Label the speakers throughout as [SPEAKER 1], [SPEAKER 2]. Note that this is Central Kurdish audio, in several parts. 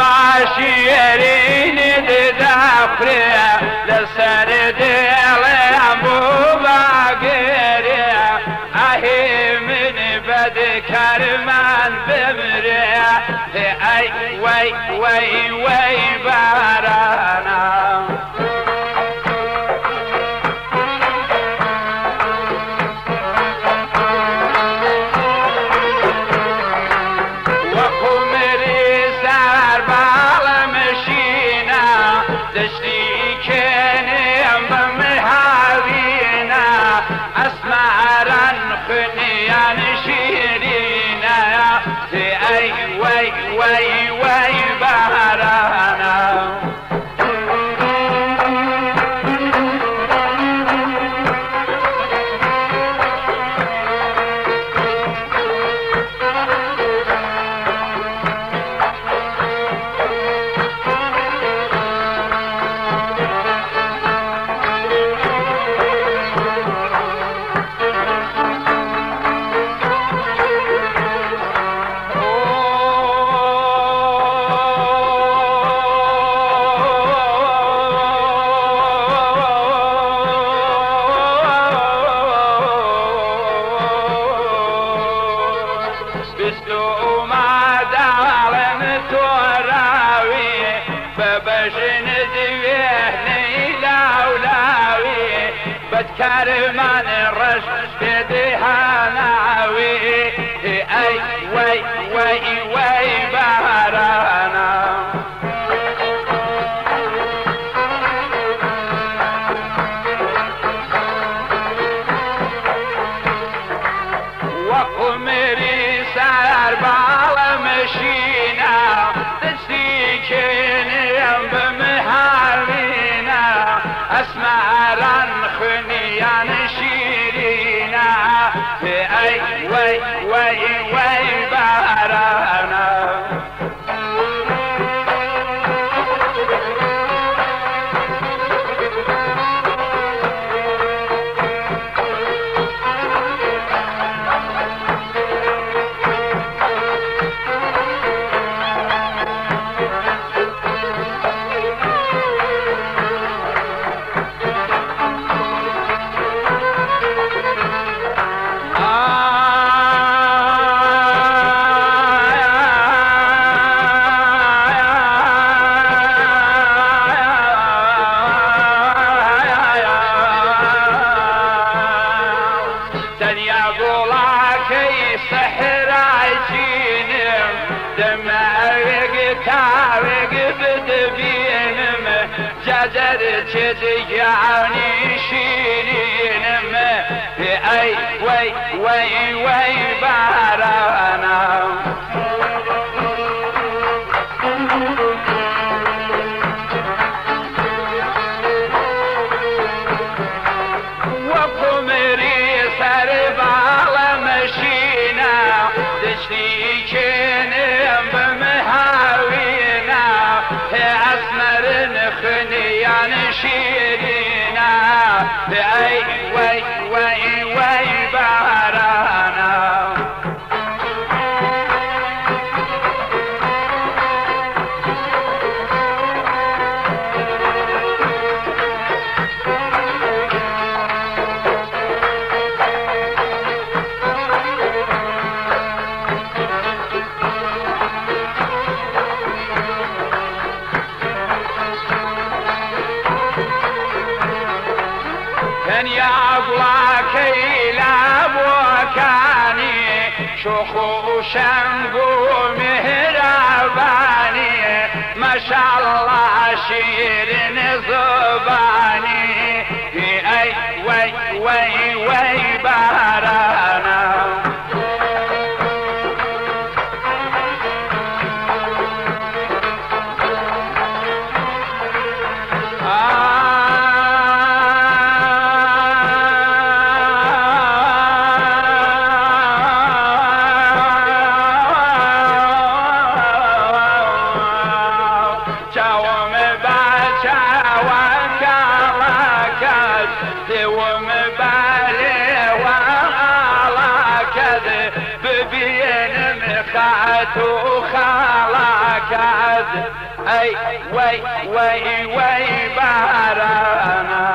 [SPEAKER 1] ماشیرینی دەخورێ لەسەر دێڵێم بۆ باگەرێ ئاهێ من بەدکارمان بمرێ ئەی وەی وەی وەی بارانە. وەقومری سەر باڵەمشینە دەشتی کێنێم بەم هاوینە ئەسماران خونیان شیرینە ئەی وەی وەی وەی بارانە. بەدکارمان ڕەش بێدهاناوی ئەی وەی وەی وەی بارانە. وەقومری سەر باڵەمشینە دەستی کێنێم بمهاوینە ئەسماران خونیان شیرینە ئەی وەی وەی وەی بارانە. تەنیا گوڵاکەی سەحرای چینم دەمەوێک تاوێک بدبینم جادەر چێت گیانی شیرینم ئەی وەی وەی وەی بارانە. وەقومری سەر باڵەمشینە دەشتی کێنم بمهاوینە ئەسمەرن خونیان شیرینە ئەی وەی وەی وەی بارانە. تەنیا گوڵاکەی لە بۆکانی شۆخ و شەنگ و میهرەبانی مەشەڵڵا شیرین زبانی ئەی وەی وەی وەی بارانە. چاوم بە چاوە کاڵەکەت دێوم بەلێوە ئاڵاکەت ببینم خات و خاڵەکەت. کرد ئەی وەی وەی وەی بارانە.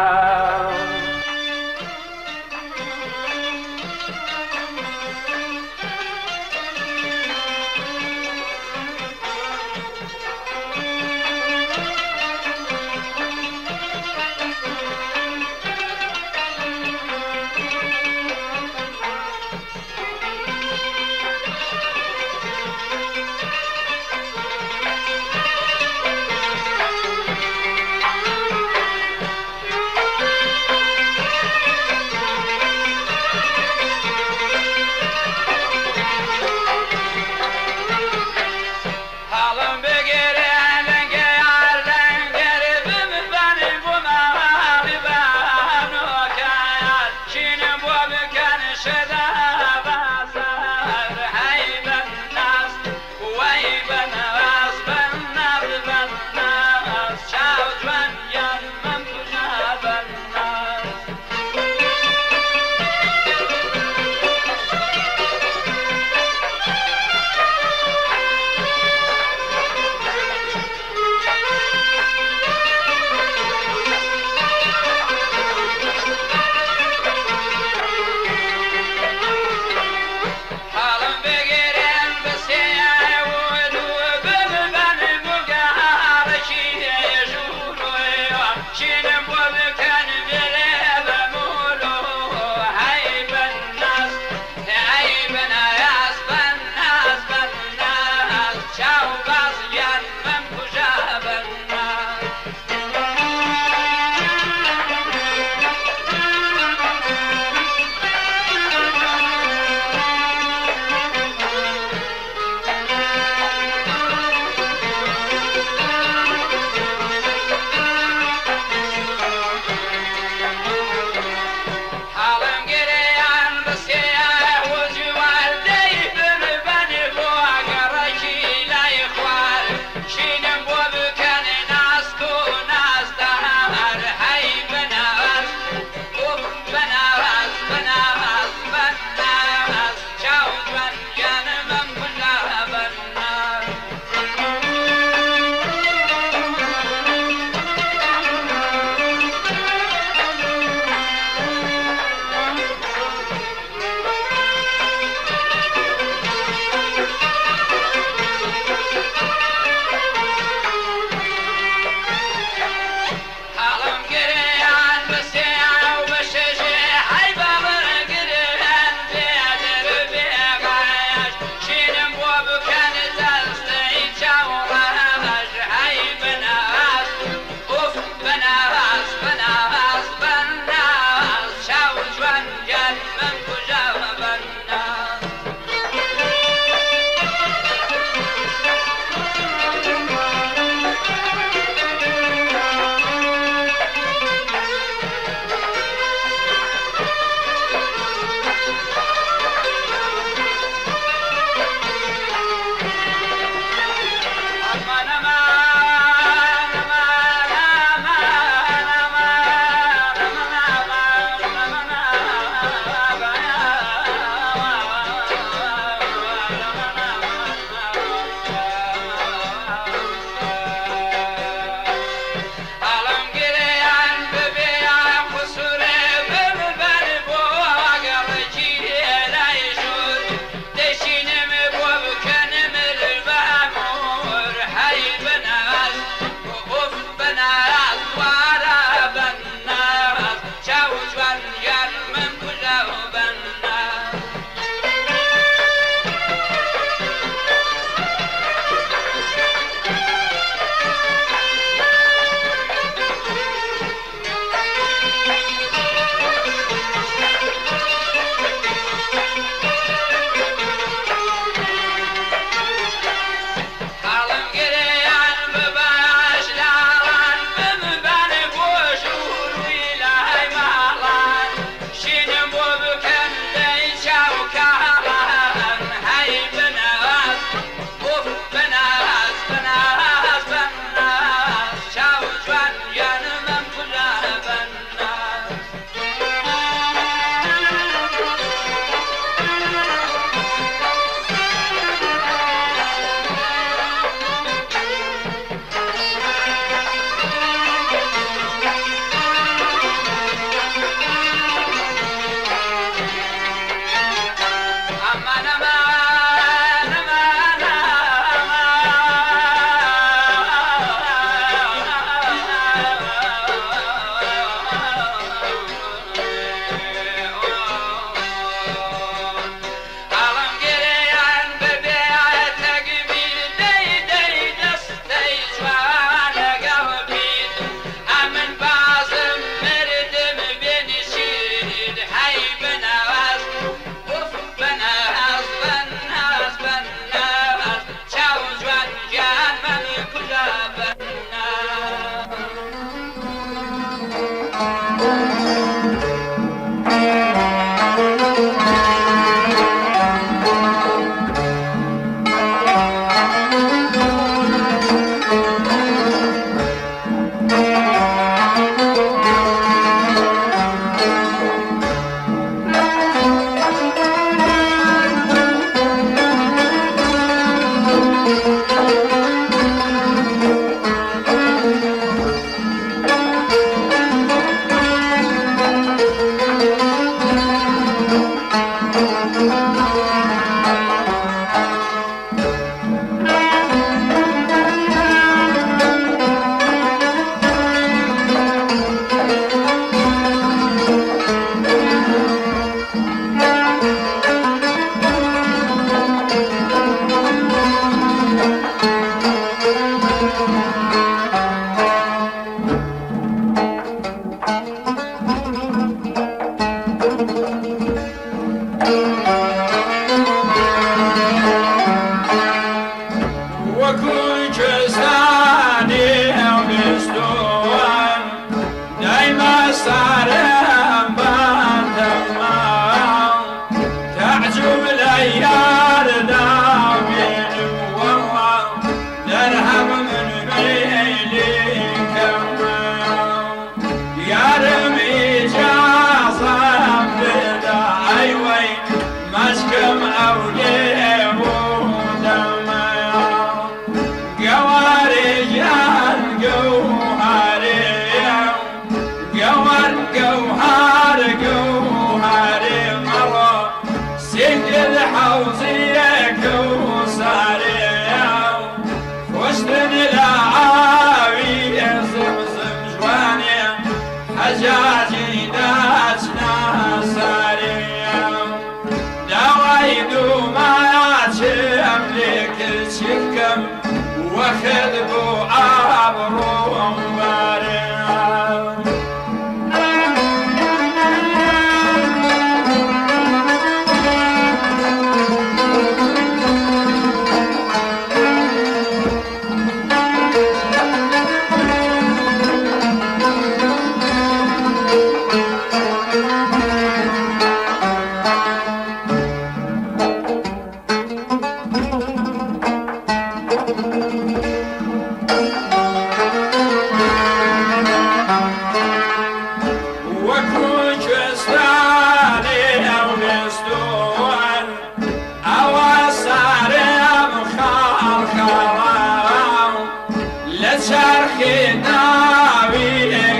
[SPEAKER 1] چرخی ناوی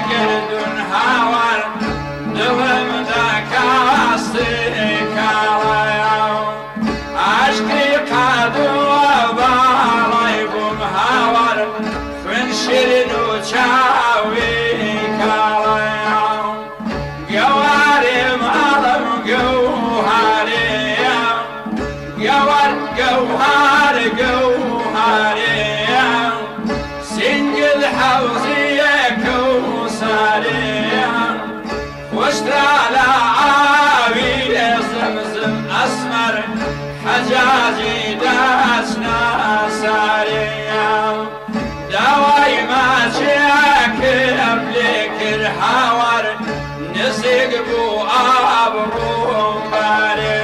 [SPEAKER 1] گردون هاوار دڵم دەکاستی کاڵایا عاشقی قاد و باڵای بووم هاوار خوێن شیرین و چاوی کاڵایا گەوارێ ماڵم گەوهارێ گەوار گەوهار گەوهارێ سینگل حەوزیەکە و سارێ خوشترا لە ئاوی زمزم ئەسمەر حەجاجی دەچنە سارێ داوای ماچێکم لێ کرد هاوار نزیک بوو ئابڕووم بارێ.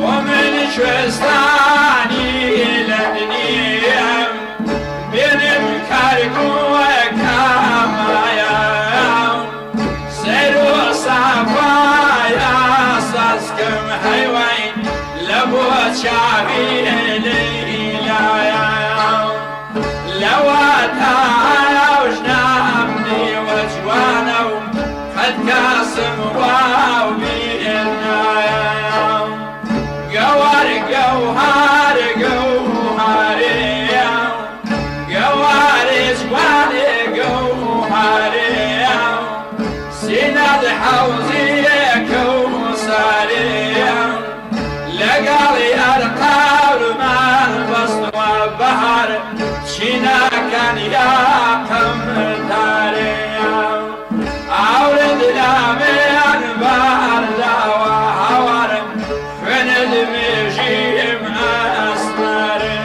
[SPEAKER 1] ومن کوێستانی لەدنیم بێنم کارگ و کامایم سەر و سافایا سازکەم هەیوای لە بۆ چاوی لەیلایم لەوە تاوژنام دیوە جوانە و قەت کاسم واو بێنایم گەوار گەوهار گەوهارێ گەوارێ جوانێ گەوهارێ سینەت حەوزیەکە و سارێ لەگەڵ ئەرقاورمان بەستوە بەهار چینەکان یاقم تارێ ئاورد لامیان بارداوە هاوار خوێنت مێژیم ئەسمەرێ.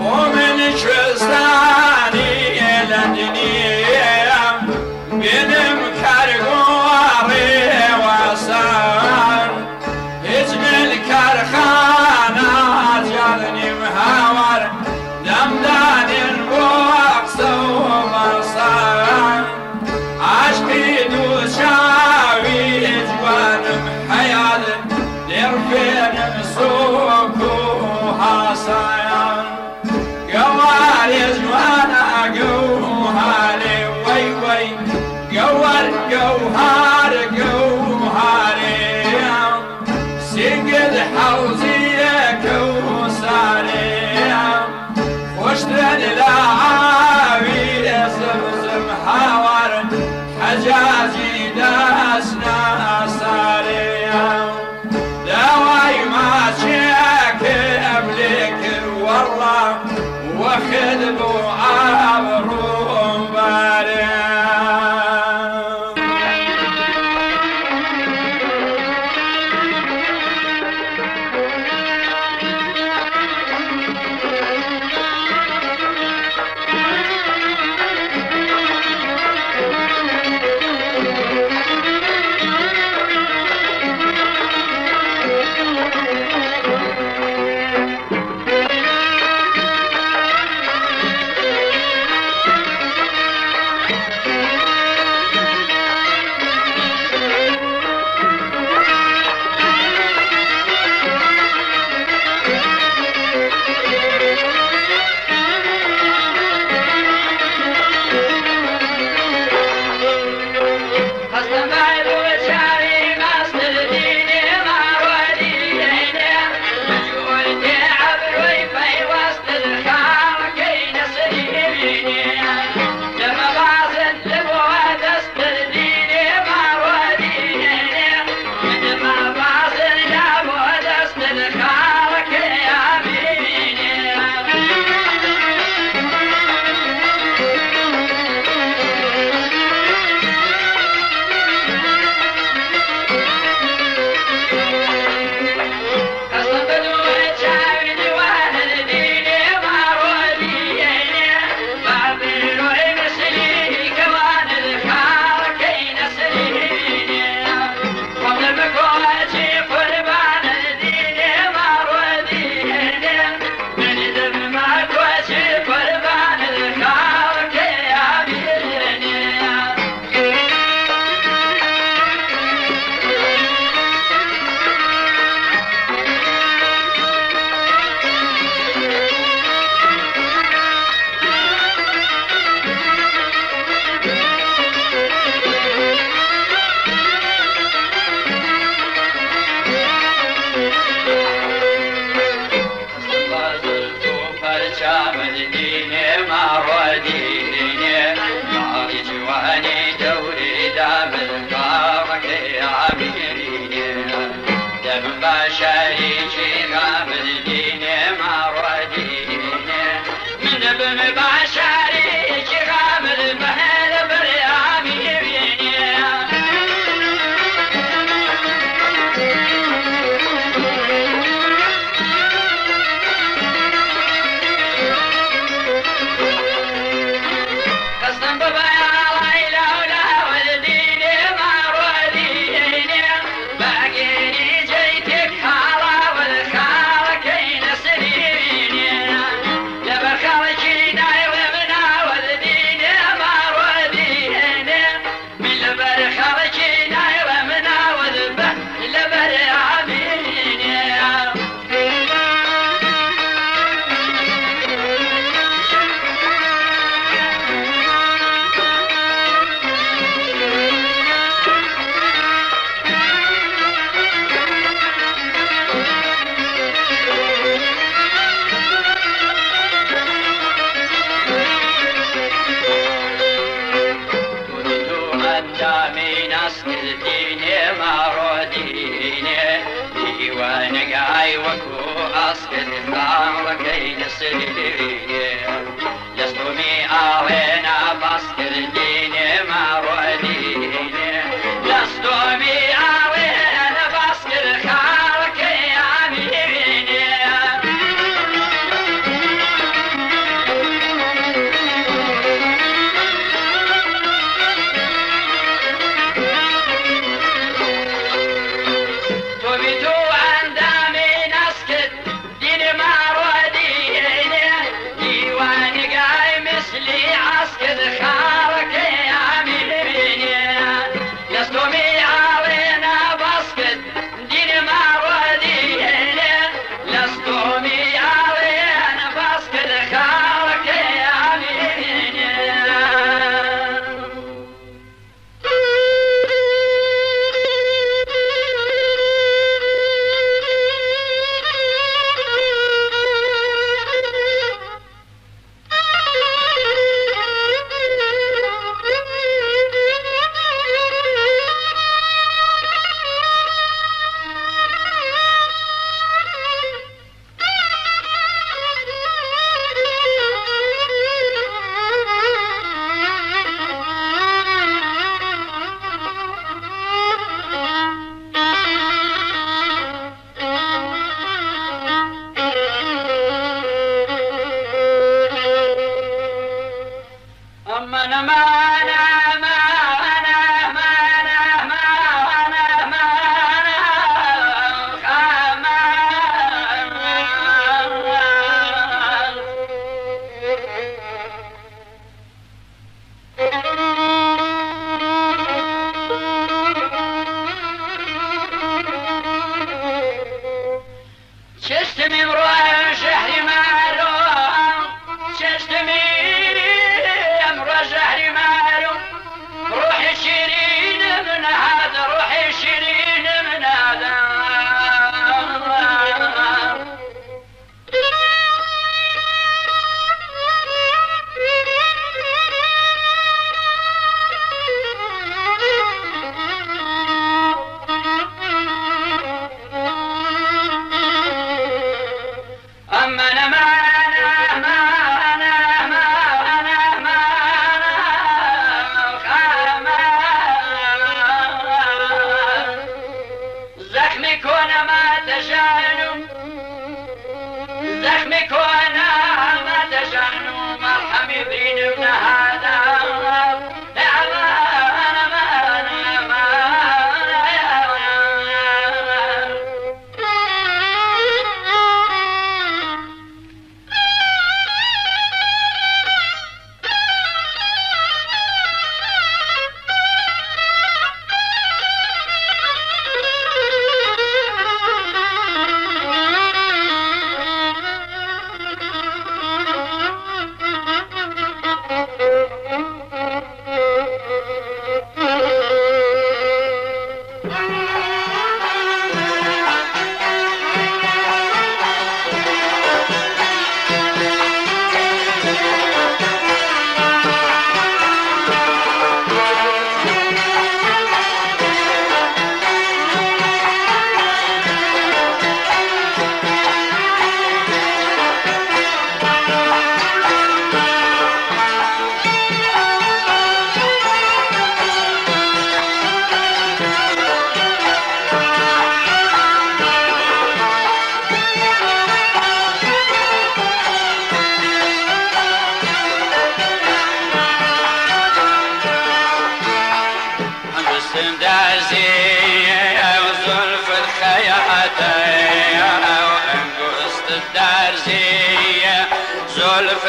[SPEAKER 1] ومن کوێستانی لەندنیم بێنم کارگۆڕێ واسان هیچ من کارخانە جانیم هاوار دەمدانێن بۆ قسە و بەسان عاشقی دوو چاوی جوانم حەیات دێڕفێنم سوک و هاسایان گەوارێ جوانە گەوهارێ وەی وەی گەوار گەوهار گەوهارێ سینگت حەوزیەکە و سارێ خۆشترن لە ئاوی زمزم هاوار حەجاجی دەچنە سارێ داوای ماچێکم لێ کرد وەڵڵا وەخت بوو ئابڕووم بارێ. دینێ ماڕۆدینێ یاڵی جوانی دەوری دابن قاڕەکەی ئامیرینێ دەبم بە شەریکی غامل دینێ ماڕۆدینێ من دەبم بە شەریکی غامل بەهێلە بەر ئامیرینێ. قصدم ببياض لولا والدين ما رديني باقيني جيتك خالة والخالة كي نسريني لبخالك داير منا والدين ما رديني من لبرخالك داير منا والبه لبر عميني. كنت قدامي نسكتيني ما رديني ديوان قاي وكو أسكت خالكي نسريني لستمي آلينا باسكتيني ما رديني لستمي آلينا باسكت خالكي أميريني. توبيتو عندامي نسكت دين ما رديني ديوان قاي مثلي عسكت خارك يا أميريني لستمي علينا بسكت دين ما رديني لستمي علينا بسكت خارك يا أميريني. أما أنا ما أنا ما أنا ما أنا ما أنا ما أنا ششتمي مروح شهري مالو ششتمي امرو شهري مالو روحي شيرين من هذا روحي شيرين من هذا.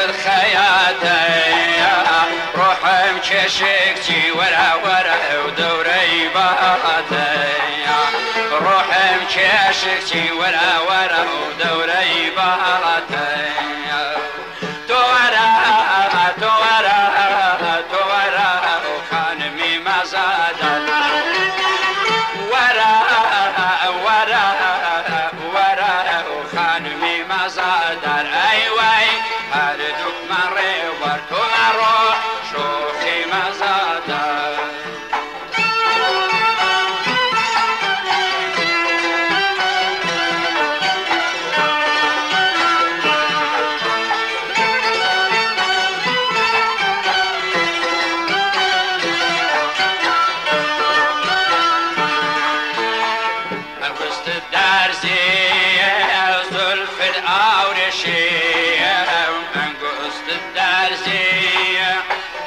[SPEAKER 1] زلفت خەیاتە، ڕۆحم کێشێکچی وەرە وەرە و دەورەی باتە، ڕۆحم کێشێکچی وەرە وەرە و دەورەی باڵاتە. تۆ وەرە تۆ وەرە تۆ وەرە خانمی مەزادە، وەرە وەرە وەرە خانمی مەزادار. ئەی وای هەردووکمان ڕێوەر، تۆ مەڕۆ شۆخی مەزادە. ئەنگوست دارزی زولفت ئاورشی، ئەنگوست دارزی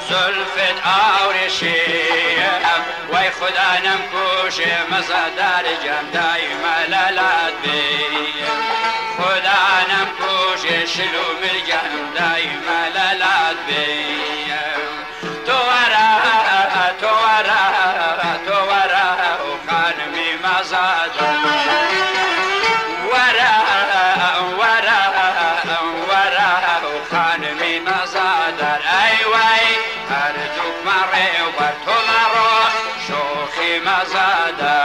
[SPEAKER 1] زولفت ئاورشی، وای خدا نەمکوژێ مەزادار گیان دایمە لەلات بێ، خدا نەمکوژێ شل و ملگیان دایمە لەلات بێ. تۆ وەرە تۆ وەرە تۆ وەرە خانمی مەزادە، وەرە وەرە وەرە خانمی مەزادار. ئەی وای هەردووکمان ڕێوەر، تۆ مەڕۆ شۆخی مەزادە.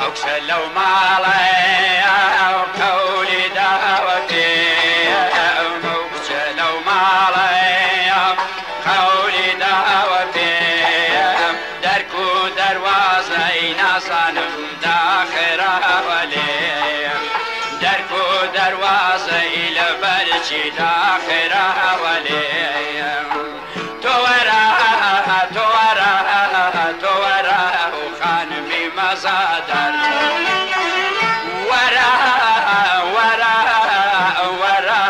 [SPEAKER 1] ئەو کچە لەو ماڵەیە قەولی داوە پێ، ئەو کچە لەو ماڵەیە قەولی داوە پێ، دەرک و دەروازەی نازانم داخراوە لێ، دەرک و دەروازەی لەبەرچی داخراوە لێ. تۆ وەرە تۆ وەرە تۆ وەرە خانمی مەزادار، وەرە وەرە وەرە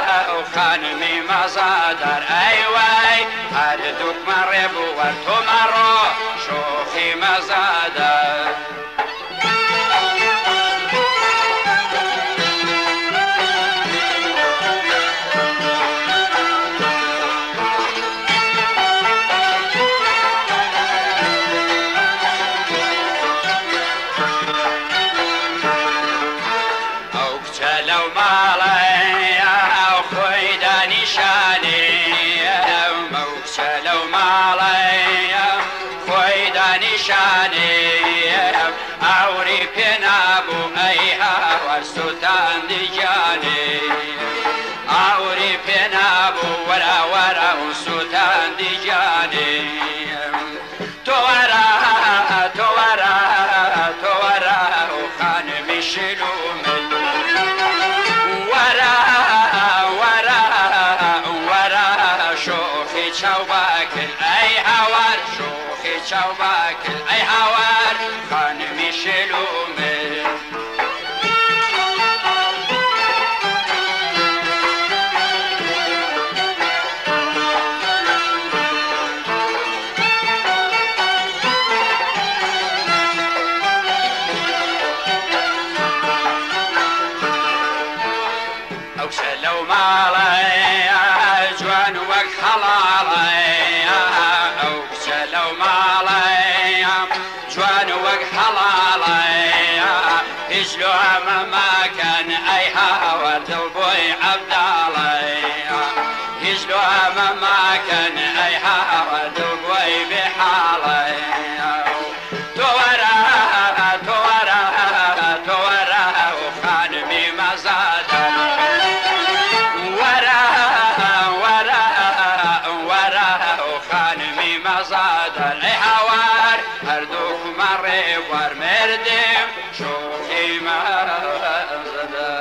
[SPEAKER 1] خانمی مەزادار. ئەی وای هەردووکمان ڕێبووەر، تۆ مەڕۆ شۆخی مەزادە. ئەو کچە لەو ماڵەیە خۆی دانیشانێ، ئەو کچە لەو ماڵەیە خۆی دانیشانێ، ئاوری پێ نابوو ئەی هاوار سووتاندی گیانێ، ئاوری پێ نابوو وەرە وەرە و سووتاندی گیانێ. تۆ وەرە تۆ وەرە تۆ وەرە خانمی شل و مل، وەرە وەرە وەرە شۆخی چاو باکل، ئەی هاوار شۆخی چاو باکل، ئەی هاوار خانمی شل و مل. ئەو کچە لەو ماڵەیە جوان وەک حەڵاڵەیە، ئەو کچە لەو ماڵەیە جوان وەک حەڵاڵەیە، هیچ لۆ ئەمە ماکەن ئەی هاوار دڵ بۆی عەبداڵەیە، هیچ لۆ ئەمە ماکەن ئەی هاوار دڵ بۆی بێحاڵەیە. تۆ وەرە تۆ وەرە تۆ وەرە خانمی مەزادە، وەرە وەرە وەرە خانمی مەزادە. ئەی هاوار هەردووکمان ڕێوەر، مردم شۆخی مەزادە.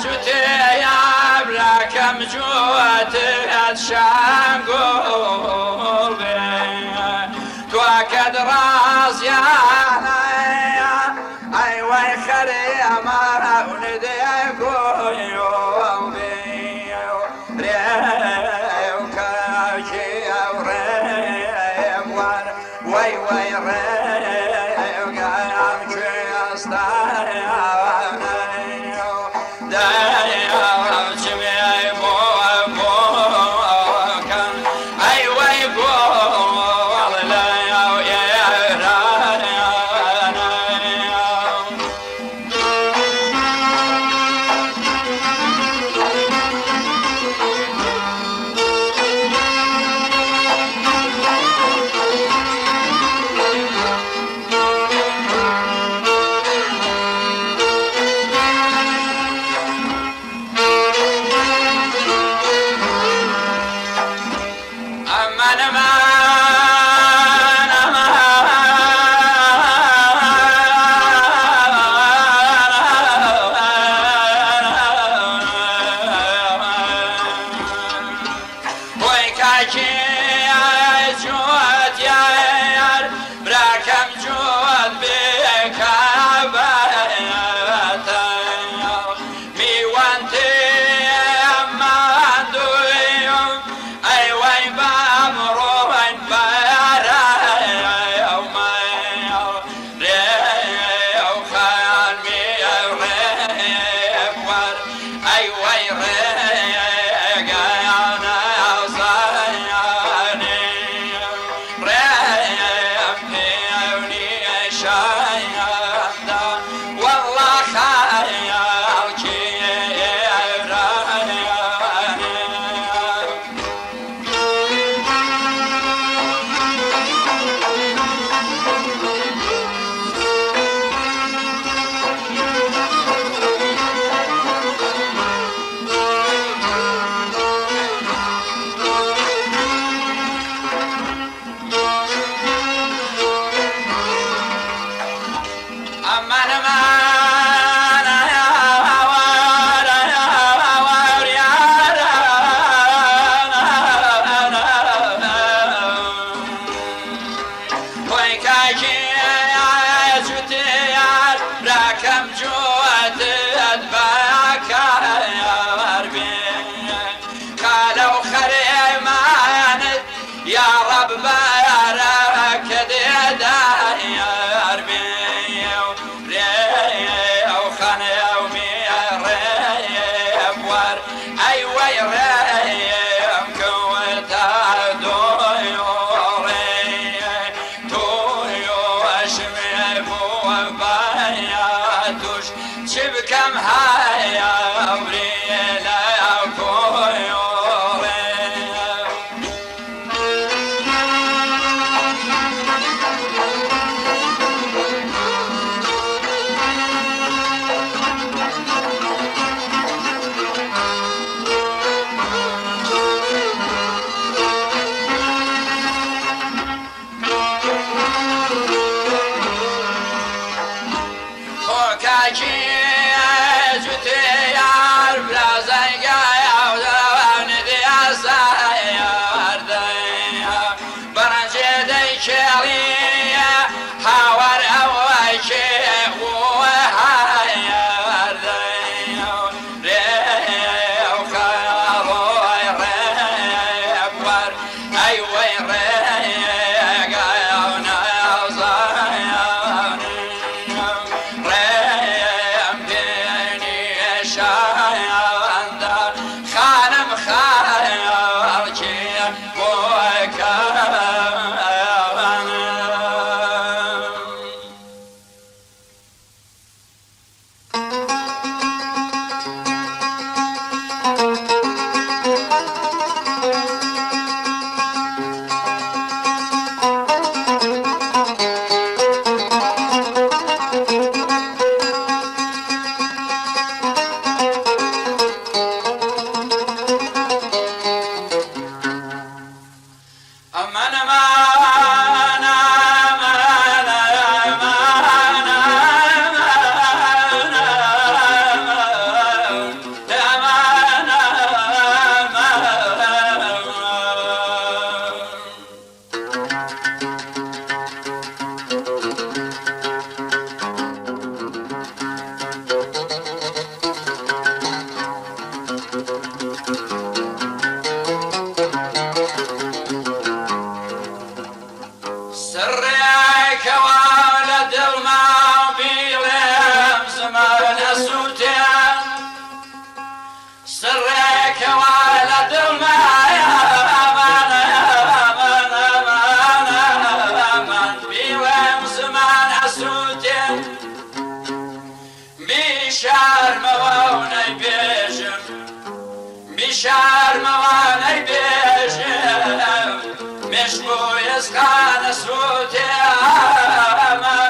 [SPEAKER 1] جوتیا براکەم جوتت شانگوڵ بێ تواکەت ڕازیانە ئەی وای خەرێ ئەمارە وندێ گۆیۆڵ بێ رێو کاکی ئەو ڕێوار وای وای ڕێو گام کوێستانە بسخانە سووتێ ئەمان ئەمان.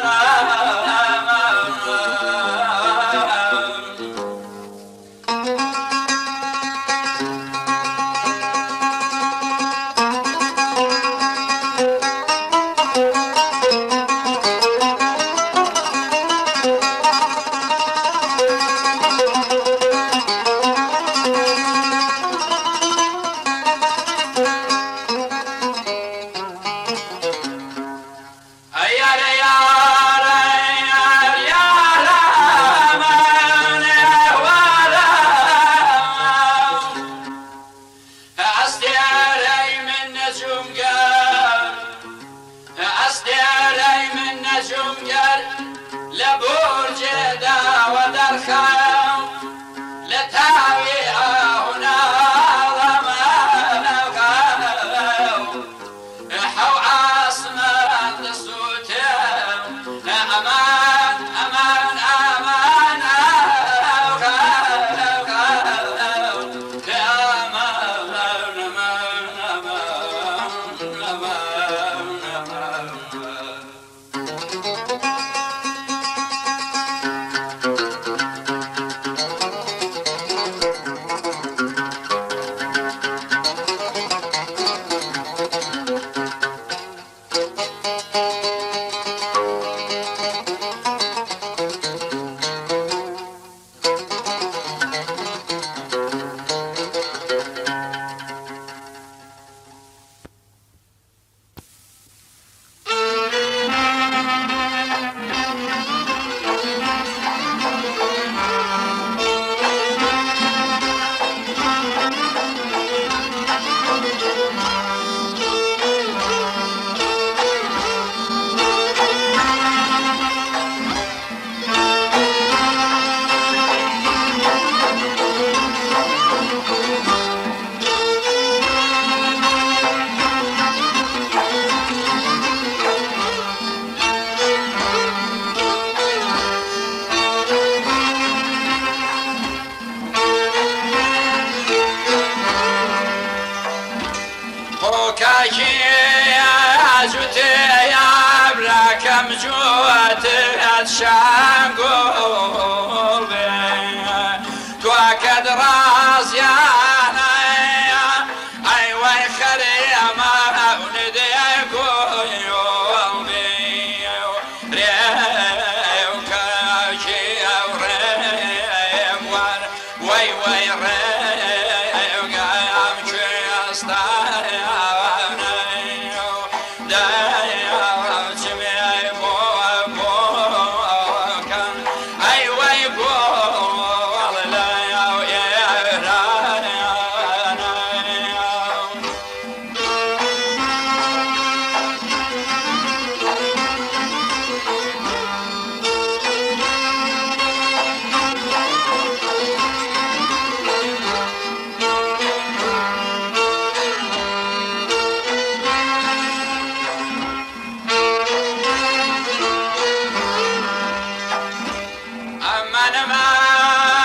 [SPEAKER 1] ئەمان ئەمان.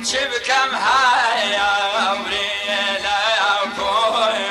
[SPEAKER 1] چ بکەم هاوڕێ لە کۆڕێ.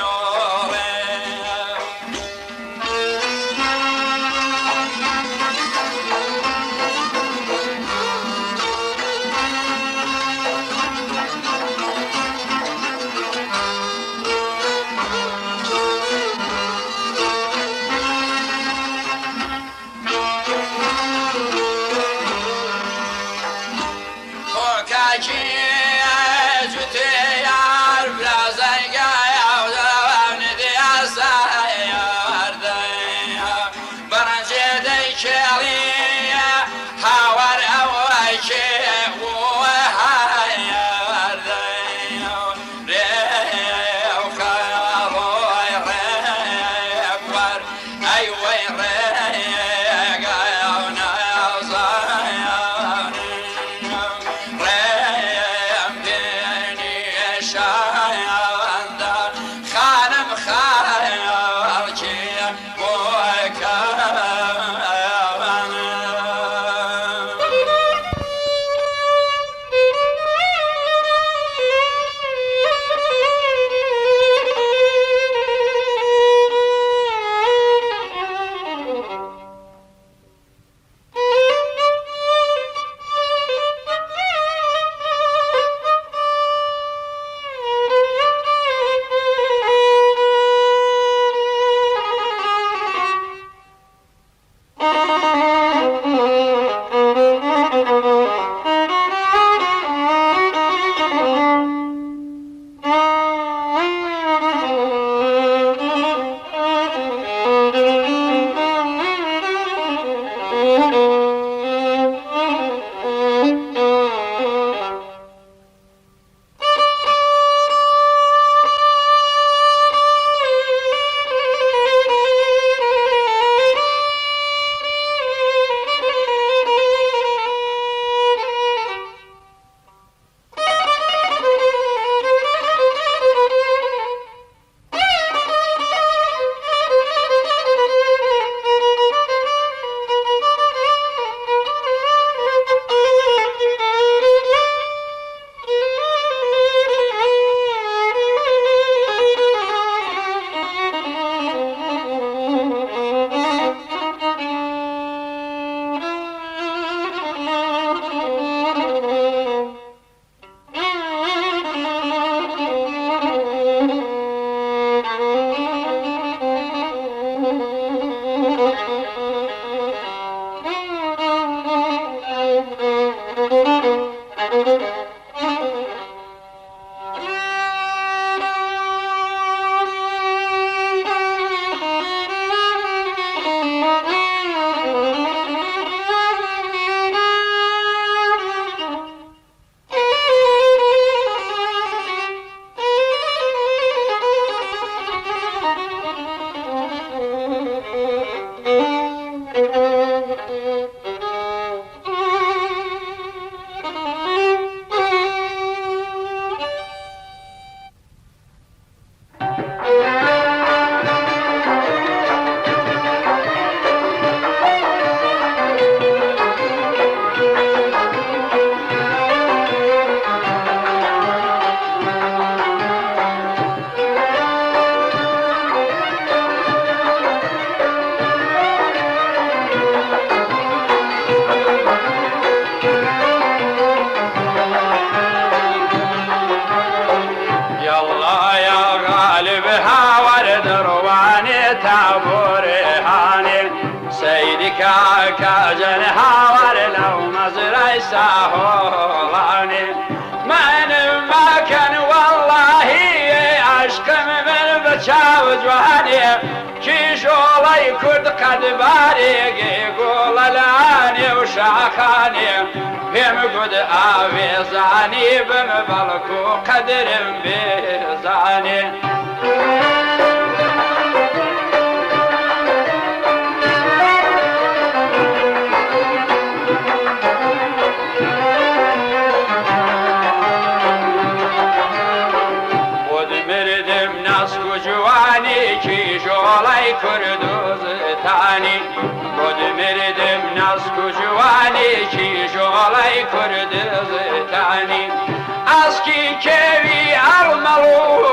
[SPEAKER 1] باسکی کێوی ئەڵمەڵ و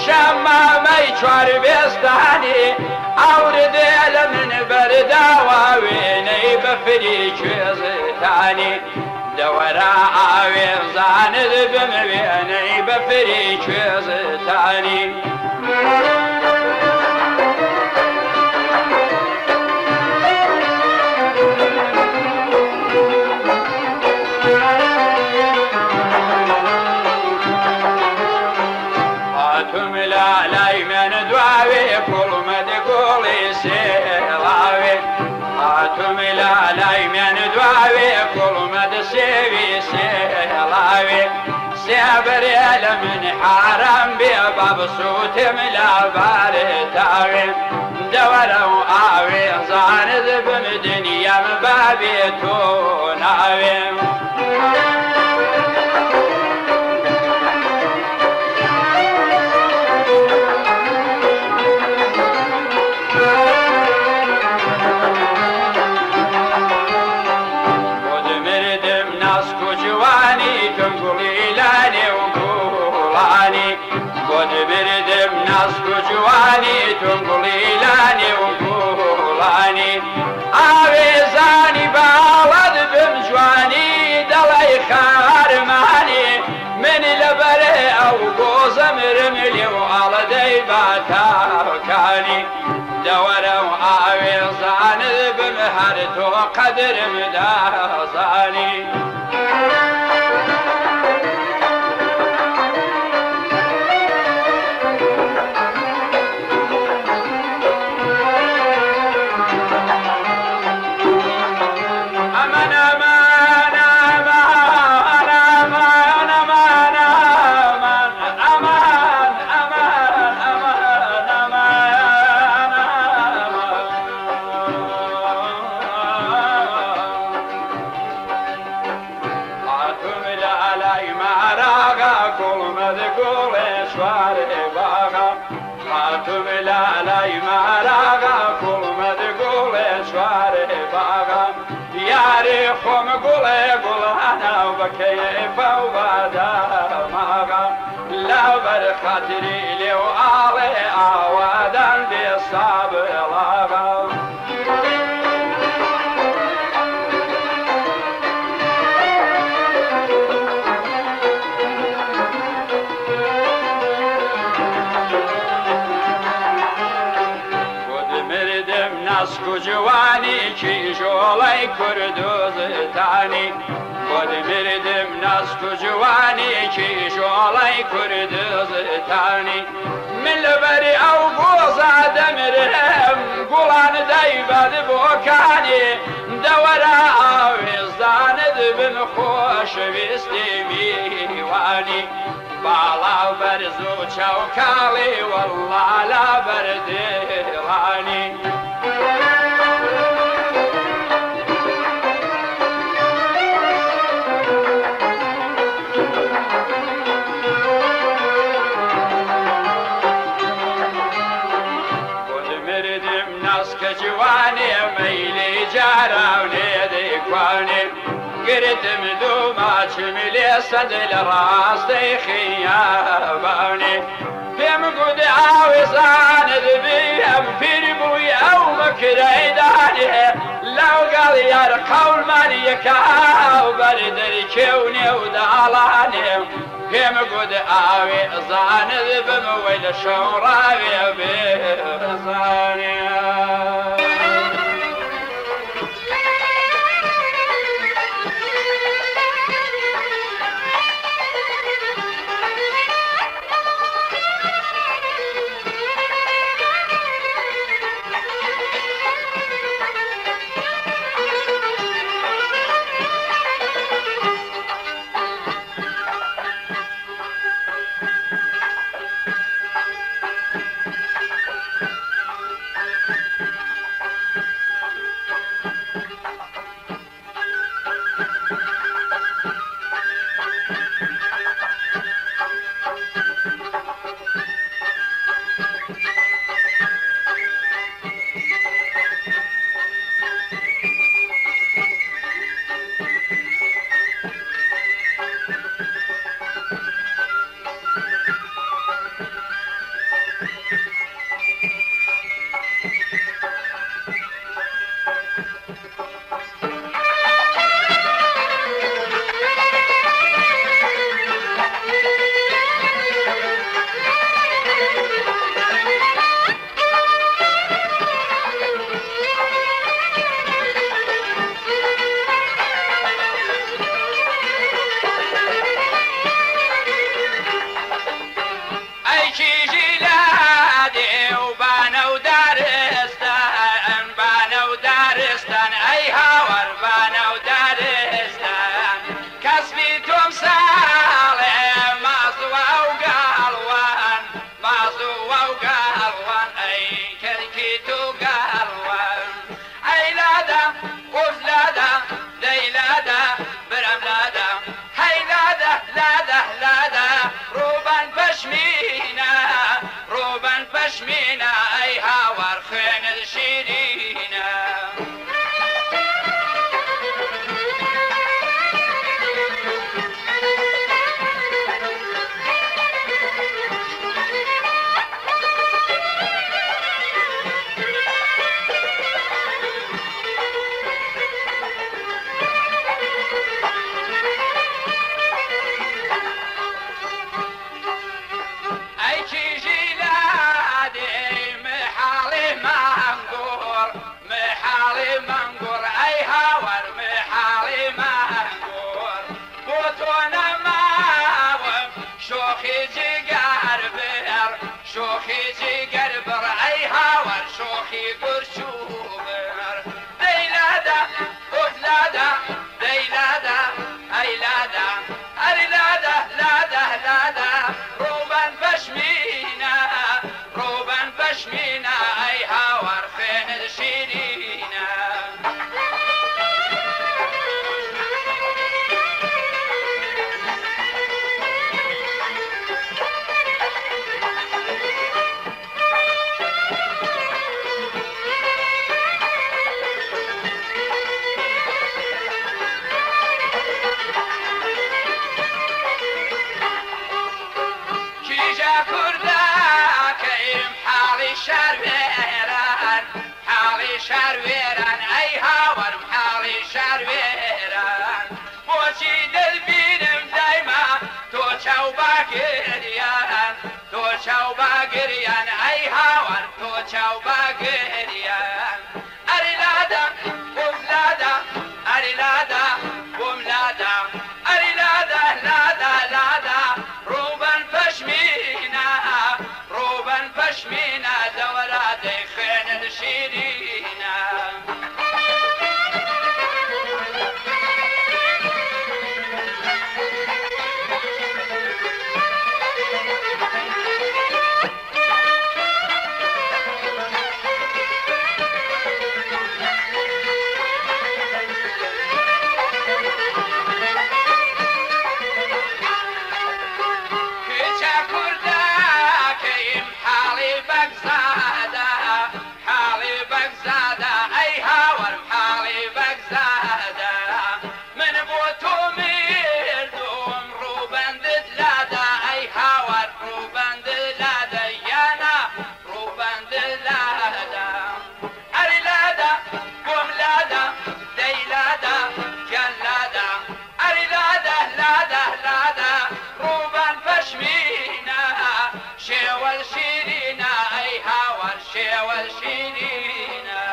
[SPEAKER 1] شەمامەی چوار بێستانی، ئاوردێ لە من بەرداوە وێنەی بەفری کوێزتانی. دەوەرا ئاوێزانت بم وێنەی بەفری کوێزتانی. هاتم لای من دواوێ کوڵمەد گوڵی سێڵاوێ، هاتم لای من دواوێ کوڵمەد سێوی سێڵاوێ. سێبەرێ لە من حارام بێ بابسووتم لە بارێتاوێ. دەوەرە و ئاوێ زانت بم دنیام بابێ تۆ ناوێ. خود مردم ناسک و جوانی تم گوڵی لانێ و گوڵانی، خود بردم ناسک و جوانی تم گوڵی لانێ و گوڵانی. ئاوێزانی باڵت بم جوانی دەڵی خارمانی، من لەبەرێ ئەو گۆزەمرم لێ و ئاڵەدەی باتاکانی. دەوەرە و ئاوێزانت بم هەر تۆ قەدرم دازانی. ئەمان ئەمان ئەمان ئەمان ئەمان ئەمان ئەمان ئەمان ئەمان ئەمان. هاتم لای ماراغا کوڵمەد گوڵێ سوارێ باغا، هاتم لای ماراغا کوڵمەد گوڵێ سوارێ باغا. یارێ خۆم گوڵێ گوڵانە و بەکەیفە و باداماغا، لەبەر خاتری لێو ئاڵێ ئاوادان بێ سابڵاغا. خود مردم ناسک و جوانی کیژۆڵەی کوردستانی، خود مردم ناسک و جوانی کیژۆڵەی کوردستانی. من لەبەری ئەو گۆزا دەمرم گوڵان دەیبەد بۆکانی، دەوەرە ئاوێزانت بم خۆشەویستی میوانی. باڵا بەرز و چاوکاڵی وەڵڵا لە بەردێڵانی. خود مردم ناسکە جوانێ مەیلی جاراونێ دەیکوانێ، گرتم دوو ماچم لێ سەد لە ڕاستەی خیابانێ. پێم گوت ئاوێزانت بیم پیر بووی ئەو مەکرەیدانێ، لەو گەڵ یار قەولمان یەکا و بەر دەرکێ و نێو داڵانێ. پێم گوت ئاوێزانت بم وەی لە شەوڕاوێ بێزانێ. لادا ئەری لادا لادا لادا ڕووبەن پەشمینە ڕووبەن پەشمینە ئەی هاوار خوێنت شیرینە. کیژە کوردەکەیم حاڵی شار وێران حاڵی شار وێران ئەی هاوارم حاڵی شار وێران بۆچی دەبینم دایما تۆ چاو باگریان تۆ چاو باگریان ئەی هاوار تۆ چاو باگریان ئەری لادا بۆم لادا ئەری لادا بۆم لادا ئەری لادا لادا لادا ڕووبەن پەشمینە ڕووبەن پەشمینە دەوەرا دەیخوێنن شیرینە. کچە کوردەکەیم حاڵی بەگزادە حاڵی بەگزادە ئەی هاوارم حاڵی بەگزادە من بۆ تۆ مردوم ڕووبەندت لادا ئەی هاوار ڕووبەندت لادا یانە ڕووبەندت لادا ئەری لادا بۆم لادا دەی لادا گیان لادا ئەری لادا لادا لادا ڕووبەن پەشمینە شێوەل شیرینە ئەی هاوار شێوەل شیرینە.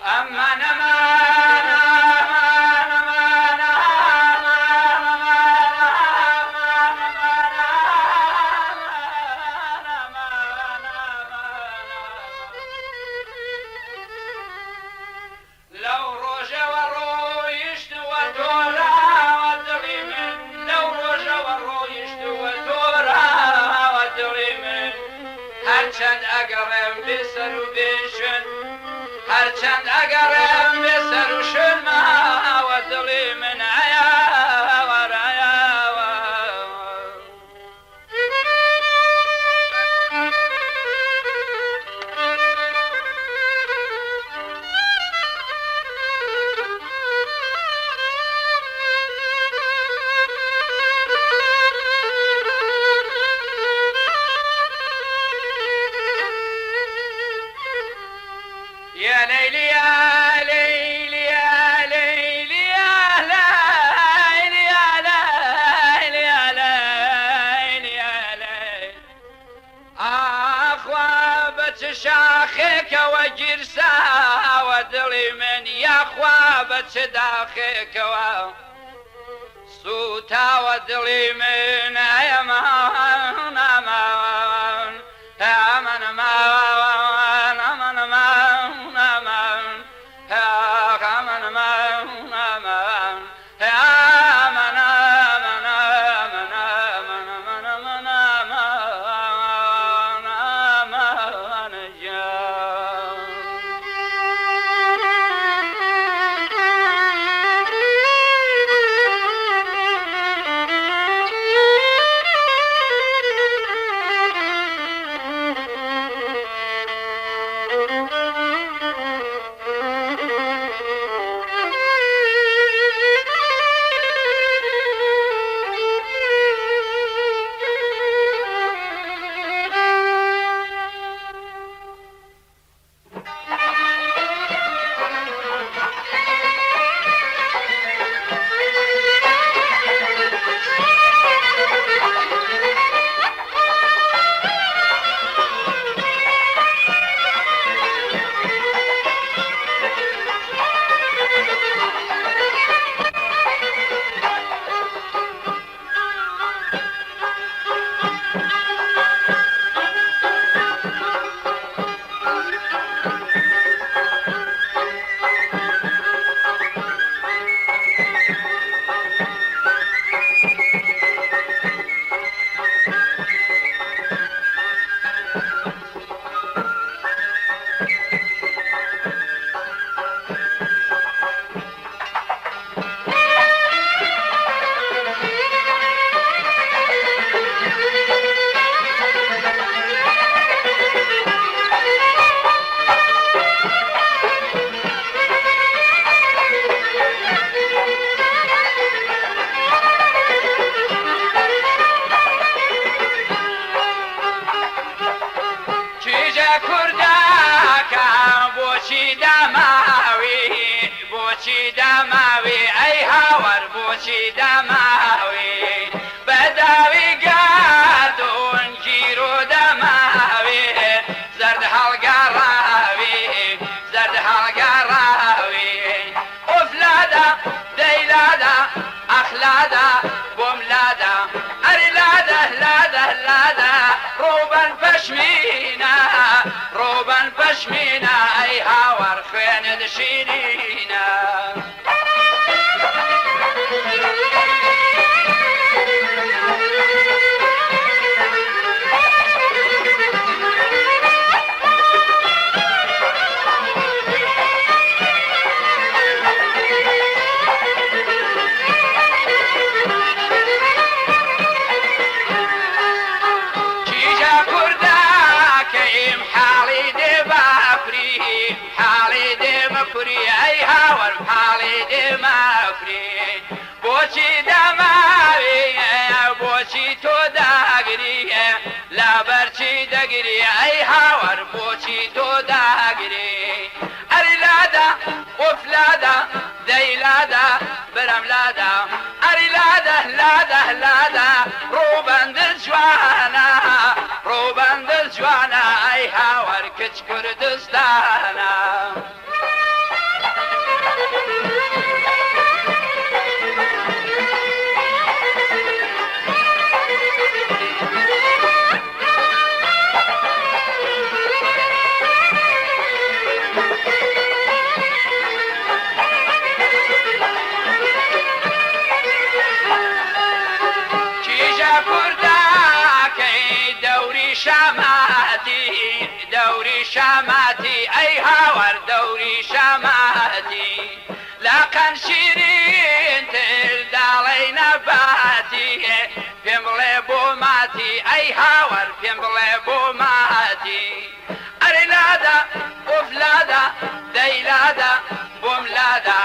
[SPEAKER 1] ئەمان ئەمان ئەمان ئەمان ئەمان ئەمان ئەمان ئەمان ئەمان لەو ڕۆژەوە ڕۆیشتووە تۆراوە دڵی من لەو ڕۆژەوە ڕۆیشتووە تۆراوە دڵی من هەرچەند ئەگەڕێم بێسەر و بێشن هەرچەند ئەگەڕێم بێسەر و شوێن ماوە دڵی من ئەیاوەر ئەیاوە. يا ليلي يا ليلي يا ليلي يا ليلي يا ليلي يا ليلي يا ليلي ئاخوا بە چ شاخێکەوە گیرساوە دڵی من یاخوا بە چ داخێکەوە سوتاوە دڵی من ئەمان ئەمان ئەمان ئەمان ئەمان ئەمان ئەمان ئەمان ئەمان ئەمان ئەمان ئەمان ئەمان ئەمان ئەمان ئەمان ئەمان گیان.
[SPEAKER 2] Thank you.
[SPEAKER 1] دەماوی بەداوی گاردون گیر و دەماوی زەرد هەڵگەڕاوی زەرد هەڵگەڕاوی ئۆف لادا دەی لادا ئەخ لادا بۆم لادا ئەری لادا لادا لادا ڕووبەن پەشمینە ڕووبەن پەشمینە ئەی هاوار خوێنت شیرینە. کیژە کوردەکەیم حاڵی دێ باکوری حاڵی دێ مەکوری ئەی هاوەرم حاڵی دێ مەکوری بۆچی دەماوی بۆچی تۆ داگری لەبەرچی دەگری ئەی هاوەر بۆچی تۆ داگری ئەری لادا ئۆف لادا دەی لادا برام لادا ئەری لادا لادا لادا ڕووبەندت جوانە ڕووبەندت جوانە ئەی هاوەر کچ کوردستانە. کیژە کوردەکەی دەوری شاماتی دەوری شاماتی ئەی هاوار دەوری شاماتی لە قەن شیرینتر داڵەی نەباتی پێم بڵێ بۆ ماتی ئەی هاوار پێم بڵێ بۆ ماتی ئەری لادا ئۆف لادا دەی لادا بۆم لادا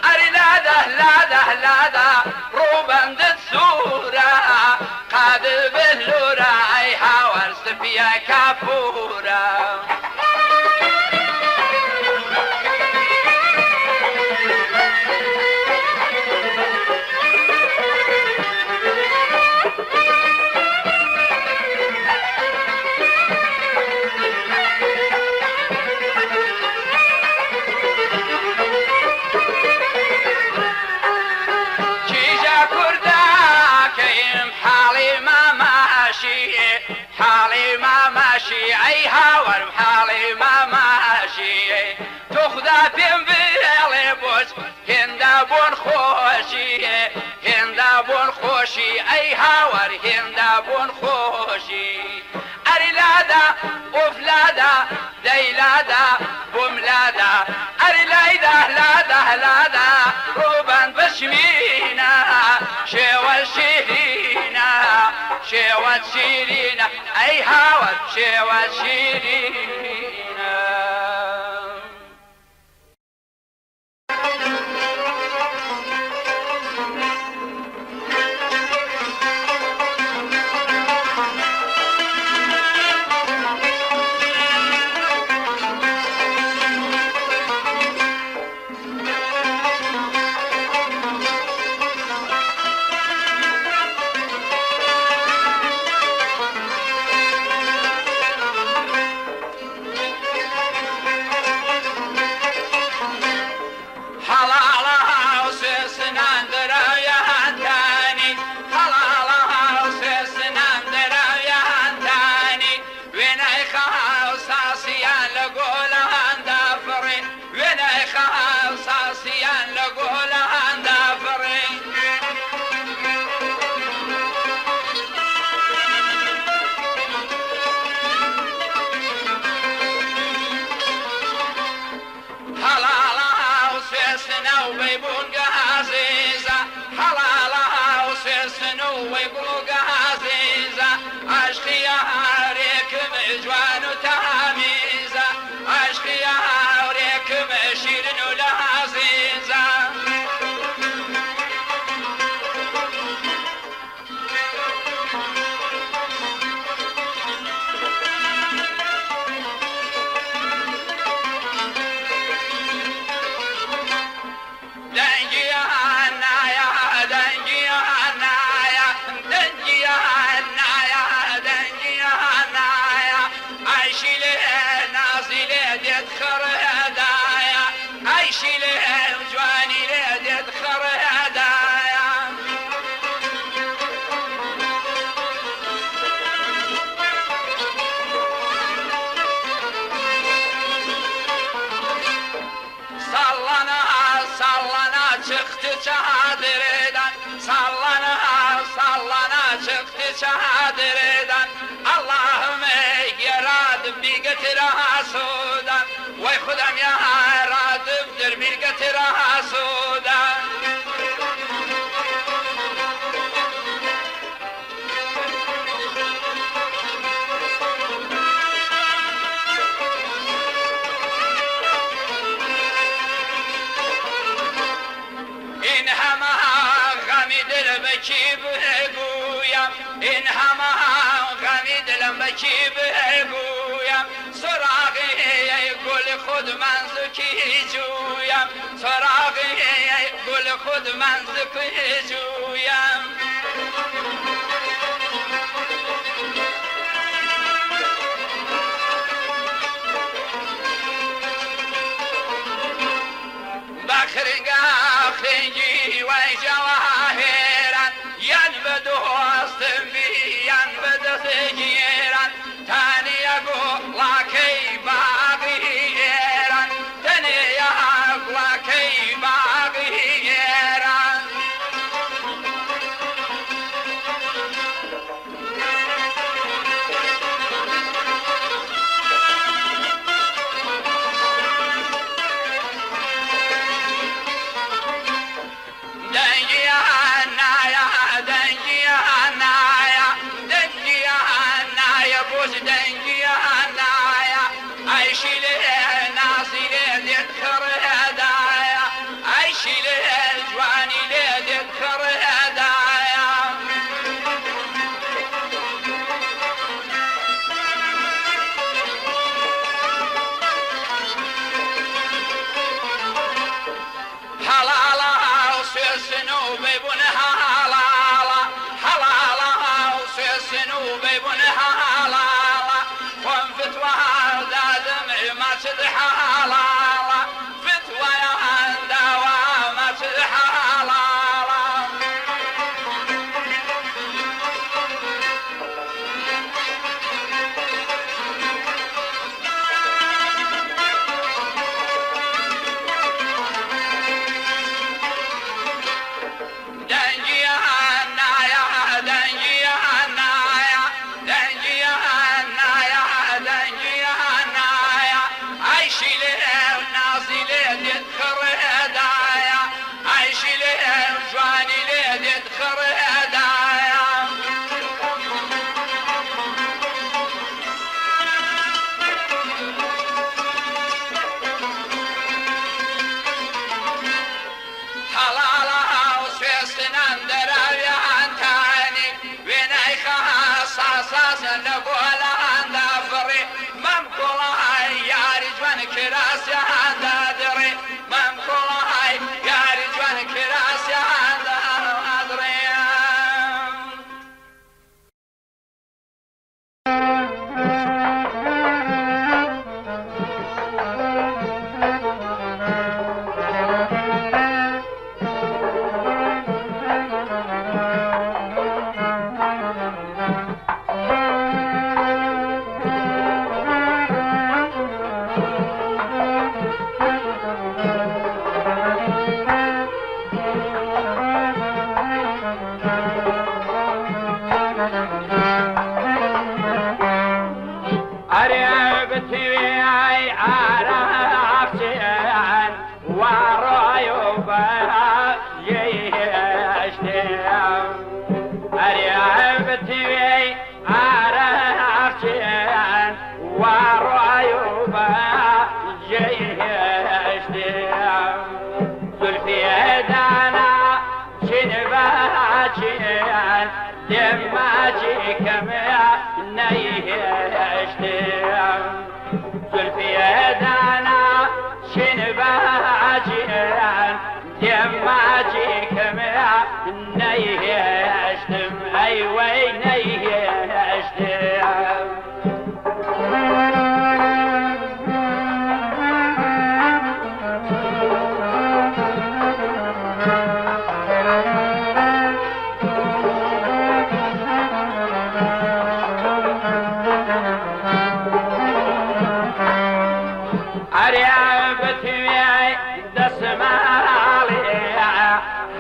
[SPEAKER 1] ئەری لادا لادا لادا ڕووبەندت سوورە قادر بلوورە ئەی هاوار سپیە کافورە. کیژە کوردەکەیم حاڵی ماماشی حاڵی ماماشی ئەی هاوەرم حاڵی ماماشی تۆ خودا پێم بڵێ بۆچ هێندا بۆن خۆشی هێندا بۆن خۆشی ئەی هاوەر هێندا بۆن خۆشی ئەری لادا ئۆف لادا دەی لادا بۆم لادا ئەری لایدا لادا لادا ڕووبەند پشمینە شێوە شیرینە شێوە شیرینە ئەی هاوەر شێوە شیرینە. حەڵاڵە سێسنان دراویان تانی حەڵاڵە سێسنان دراویان تانی وێنای خاو ساسیان لە گۆلاندا فڕێ وێنای خاو ساسیان لە گۆلاندا فڕێ. حەڵاڵە سێسنە و بەیبوون گازیزە حەڵاڵە سێسن و وەیگوڵ گازیزە عاشقی یارێکم جوان و تامیزە عاشقی یارێکم شیرن و لازیزە. دەنگیان نایە دەنگیان چادردان اللهم يراد بيقتر سودان وي خدام يا راد بدر بيقتر سودان إن هما غمي دل بكي بگویم این همه غمی دلم بکی بگویم سراغ گل خود من کی جویم سراغ گل خود من کی جویم بخرنگا خنگی و جواهران یان به دوستم بیان به دست گیران تانیا گوڵاکەی باغی ئێران تەنیا گوڵاکەی باغی ئێران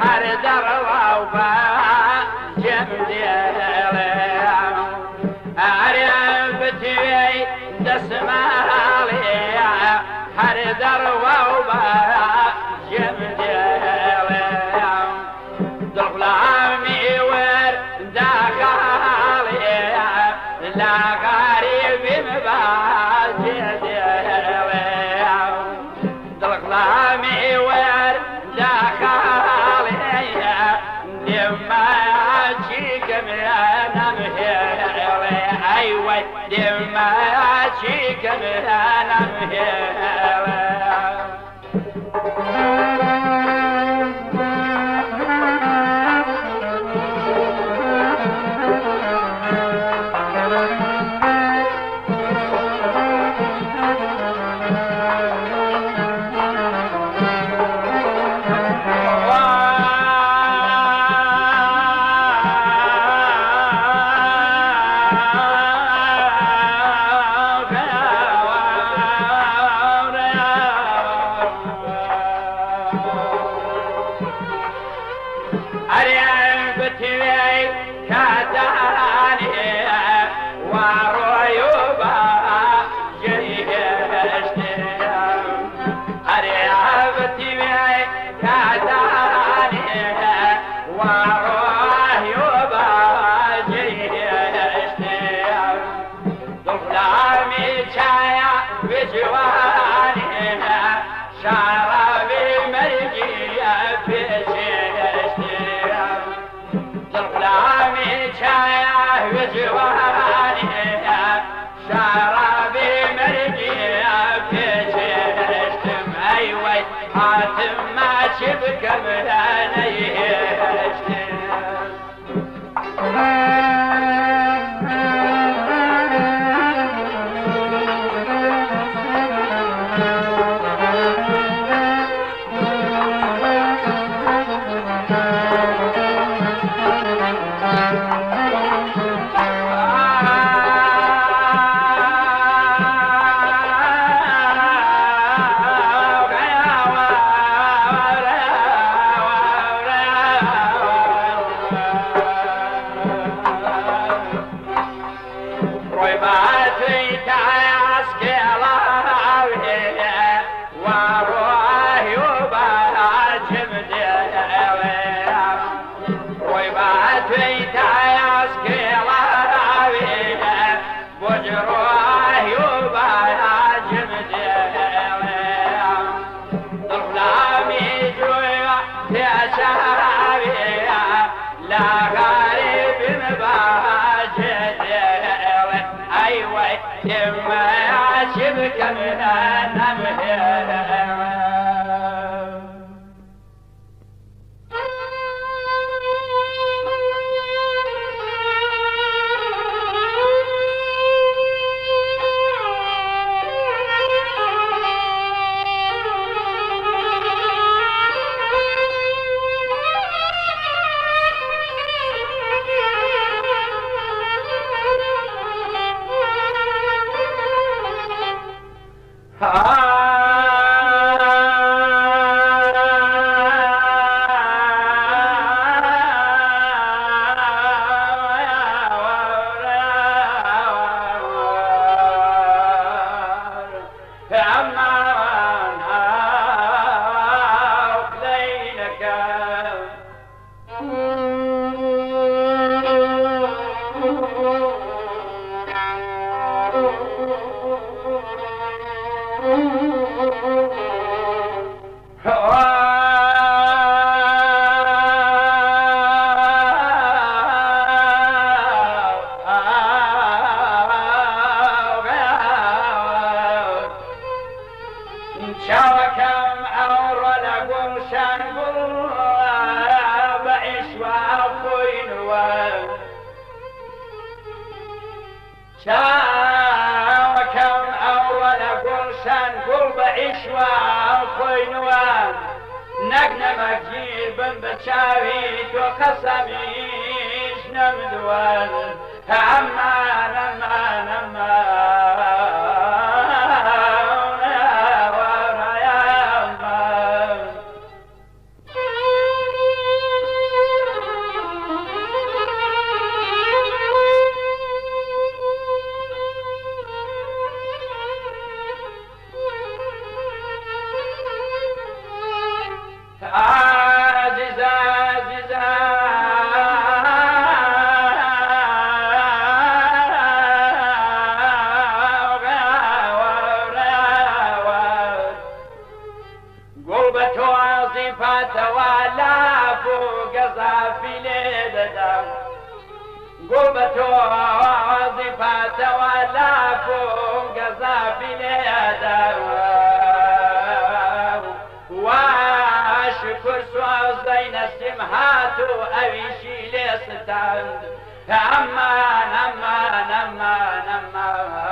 [SPEAKER 2] هر دەڕەوا و با جێم دێڵێ.
[SPEAKER 1] دڵغڵامی ور داخاڵێ لە غەریبیم باجێ دێڵێ دڵغڵامی ور داخاڵێ دێماچیکەم نەمهێڵێ ئەی وەی دێماچیکەم نەمهێڵێ. عزيزة عزيزة. ئەویشی لێ ستاند. ئەمان ئەمان ئەمان ئەمان.